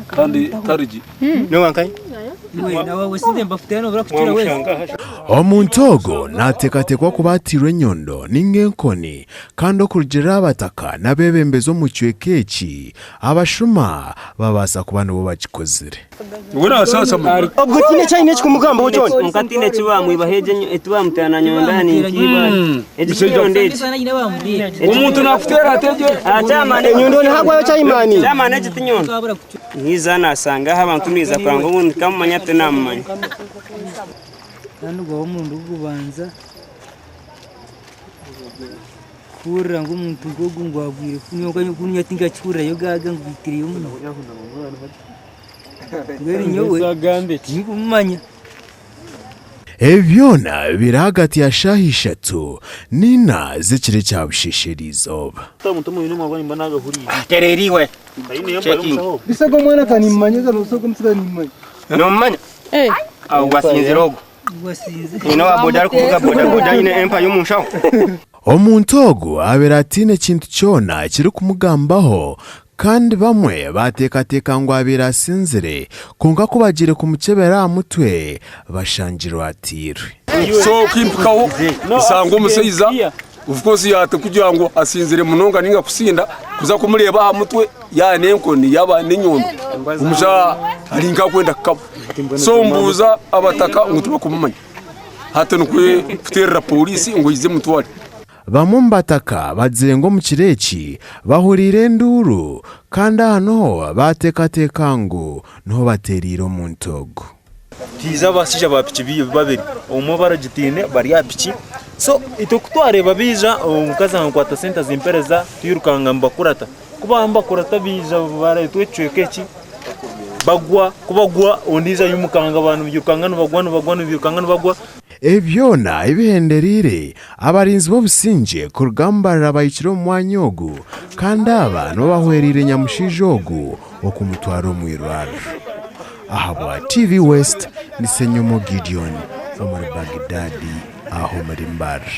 Kandi tarigye. Omuntu ogwo naateekateekwa kuba ateirwe enyondo nainga enkoni kandi okurugiirira abataka n'abeebembezi omu kicweka eki, abashuma babaasa kuba nibo bakikozire. Obwo tihaine eki aine ekikumugambaho kyona. Kwonka tihaine eki baamwibaho egyo eti baamuteera na nyondo aha ninkiiba. Egi ti nyondo egi. Omuntu nakuteera ata egyo? Enyondo nihagwayo chaimani. Chairman egi ti nyondo. Niiza naashanga aho abantu niiza kureba ngu ogu nkamumanya tinamumanya. Kandi gwaba omurundi gw'okubanza kuhurira ngu omuntu nk'ogu ngu agwire kunu nyowe tinkakihurirayo gaaga ngu baitireyo omuntu. Mbwenu nyowe tinkumumanya. Ebi byona biri ahagati ya shaaha ishatu n'ina z'ekiro ekya busheesha eriizooba. Omuntu ogu abaire ataine kintu kyona ekirikumugambaho Kandi bamwe baateekateeka ngu abaire asinzire, kwonka ku bagiire kumukyebera aha mutwe, bashangirwe atairwe. So kimpikaho nsanga omushaija of course yaata kugira ngu asinzire munonga ninga kusinda kuza kumureeba aha mutwe yaaba n'enkoni yaaba n'enyondo omushaija ari nk'akwenda kukaba so mbuuza abataka ngu tibakumumanya hati nikwo kuteerera pooriisi ngu eije emutware. Bamwe omu bataka bagizire ngu omu kiro eki bahuriire enduuru kandi aha niho baateekateeka ngu niho bateereire omuntu ogu. Haija abashaija ba piki babiri, omwe baragitiine bari aha piki so itwe ku twareeba baija omukazi ankwata sente azimpereza twirukanga nibakurata ku baba nibakurata baija bareetwa ekicweka eki bagwa ku bagwa ondiijo aimukanga abantu bairukanga nibagwa nibagwa nibairukanga nibagwa. Ebi byona ebihendereire, abarinzi b'obusingye kuruga Mbarara bahikire omu mwanya ogu kandi aba nibo bahwereire nyamushaija ogu okumutwara omu irwariro. Ahabwa TV West, ni Ssenyomo Gideon omuri Baghdad aho omuri Mbarara.